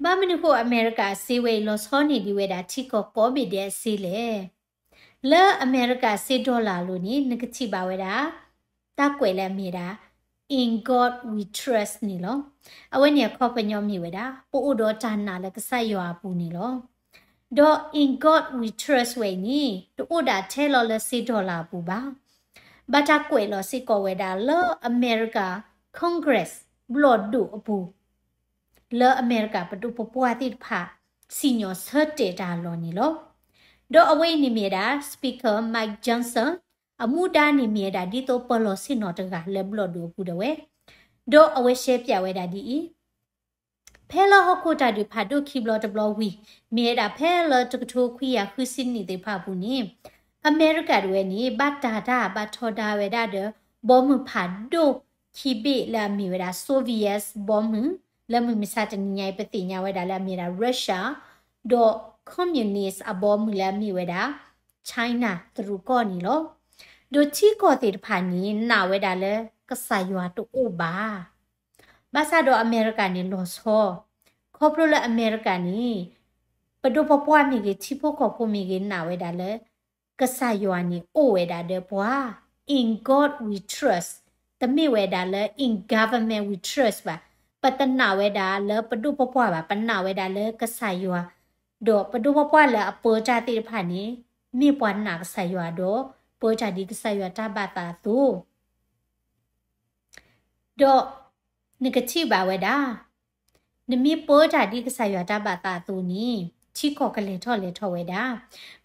ဘၣ်မနုၤဃိအမဲရကၤအစ့ဝဲအံၤ လီၤဆီန့ၢ်ဒံးဝဲဒၣ်ထံကီၢ်ကိးဘ့ၣ်ဒဲးအစ့လဲၣ်. လၢအမဲရကၤစ့ dollar အလိၤန့ၣ် နကထံၣ်ဘၣ်ဝဲဒၣ် တၢ်ကွဲးလၢအမ့ၢ်ဝဲဒၣ် In God We Trust န့ၣ်လီၤ. အဝဲန့ၣ်အခီပညီမ့ၢ်ဝဲဒၣ် ပအိၣ်ဒီးတၢ်နာ်လၢကစၢ်ယွၤအပူၤန့ၣ်လီၤ. ဒီး In God We Trust ဝဲအံၤန့ၣ် တအိၣ်ဒၣ်ထဲလီၤလၢစ့ dollar အပူၤဘၣ်. ဘၣ်တၢ်ကွဲးလီၤစ့ၢ်ကီးဝဲဒၣ်လၢအမဲရကၤ Congress ဘျီၣ်ဒိၣ်အပူၤ လၢအမဲရကၤပဒိၣ်ပပှၢ်သ့ၣ်တဖၣ် စံၣ်ညီၣ်ဆၢတဲာ်တၢ်အလီၢ်န့ၣ်လီၤ. ဒီးအဝဲအံၤန့ၣ်မ့ၢ်ဝဲဒၣ် Speaker Mike Johnson အမူဒါန့ၣ်မ့ၢ်ဝဲဒၣ် ဒ်သိးပၢၤလီၢ်ဆ့ၣ်နီၤတဂၤလၢဘျီၣ်ဒိၣ်အပူၤဒၣ်ဝဲ, ဒီးအဝဲရှဲပၠးဝဲဒၣ်ဒ်အံၤ, ဖဲလၢဟီၣ်ခိၣ်တၢ်ဒုးဖးဒိၣ်ခံဘျီတဘျီဝံၤ မ့ၢ်ဝဲဒၣ်ဖဲလၢတကထိခွံကယၤဃုဆံနံၣ်သ့ၣ်တဖၣ်အပူၤန့ၣ် အမဲရကၤဒၣ်ဝဲန့ၣ် ဘၣ်တၢ်တၢ်ဘၣ်ထီဒါဝဲဒၣ်ဒီး ဘီမုၢ်ဖးဒိၣ်ခံဘ့ၣ်လၢအမ့ၢ်ဝဲဒၣ် Soviet ဘီမုၢ် လၢမုၢ်မဆါတနံၤညါအံၤ ပသ့ၣ်ညါဝဲဒၣ်လၢအမ့ၢ်ဝဲဒၣ် Russia ဒီး communist အဘီမုၢ်လၢအမ့ၢ်ဝဲဒၣ် China တရူးကီၢ်န့ၣ်လီၤ. ဒီးထံကီၢ်သ့ၣ်တဖၣ်န့ၣ် နာ်ဝဲဒၣ်လၢကစၢ်ယွၤတအိၣ်ဘၣ်. ဘၣ်ဆၣ်ဒီးအမဲရကၤန့ၣ်လီၤဆီ, ခီဖျိလၢအမဲရကၤန့ၣ် ပဒိၣ်ပပှၢ်မ့ၢ်ဂ့ၤ ထံဖိကီၢ်ဖိမ့ၢ်ဂ့ၤ နာ်ဝဲဒၣ်လၢ ကစၢ်ယွၤန့ၣ်အိၣ်ဝဲဒၣ်ဒီးပှၤ In God we trust, တမ့ၢ်ဝဲဒၣ်လၢ in government we trust ဘၣ်. ပတနာ်ဝဲဒၣ်လၢပဒိၣ်ပပှၢ်ဘၣ်, ပနာ်ဝဲဒၣ်လၢကစၢ်ယွၤ, ဒီးပဒိၣ်ပပှၢ်လၢအပၢတၢ်သ့ၣ်တဖၣ်န့ၣ် မ့ၢ်ပှၤနာ်ကစၢ်ယွၤဒီး ပၢတၢ်ဒ်ကစၢ်ယွၤတၢ်ဘၣ်သးအသိး ဒီးနကထံၣ်ဘၣ်ဝဲဒၣ်, နမ့ၢ်ပၢတၢ်ဒ်ကစၢ်ယွၤတၢ်ဘၣ်သးအသိးန့ၣ် ထံကီၢ်ကလဲၤထီၣ်လဲၤထီဝဲဒၣ်.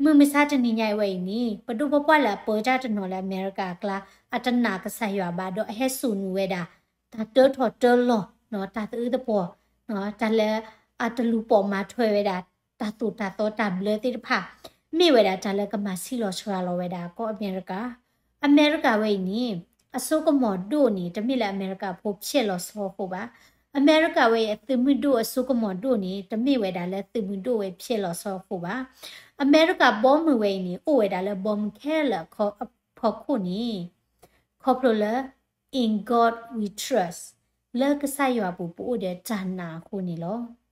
မုၢ်မဆါတနံၤညါအံၤဝဲအံၤန့ၣ် ပဒိၣ်ပပှၢ်လၢအပၢတၢ်တနီၤလၢအမဲရကၤအကျါ အတနာ်ကစၢ်ယွၤဘၣ် ဒီးအဟဲစိာ်နုာ်ဝဲဒၣ် တၢ်တၢထီၣ်တၢလီၤ, တၢ်သအုးသပှီၤ, တၢ်လၢအတလူၤပိာ်မၤထွဲဝဲဒၣ် တၢ်သိၣ်တၢ်သီတၢ်ဘျၢသ့ၣ်တဖၣ် မ့ၢ်ဝဲဒၣ်တၢ်လၢကမၤဆံးလီၤစှၤလီၤဝဲဒၣ်ကီၢ်အမဲရကၤ. အမဲရကၤဝဲအံၤန့ၣ် အစိကမီၤဒိၣ်န့ၣ် တမ့ၢ်လၢအမဲရကၤဖိဖျဲးလီၤဆီအဃိဘၣ်. အမဲရကၤဝဲအံၤအသုးမုၢ်ဒိၣ်အစိကမီၤဒိၣ်န့ၣ် တမ့ၢ်ဝဲဒၣ်လၢသုးမုၢ်ဒိၣ်ဝဲဖျဲးလီၤဆီအဃိဘၣ်. အမဲရကၤဘီမုၢ်ဝဲအံၤန့ၣ် အိၣ်ဝဲဒၣ်လၢဘီမုၢ်ခဲလၢာ်အဖီခိၣ်န့ၣ် ခီဖျိလၢ In God we trust, လၢကစၢ်ယွၤအပူၤပအိၣ်ဒီးတၢ်နာ်အဃိန့ၣ်လီၤ.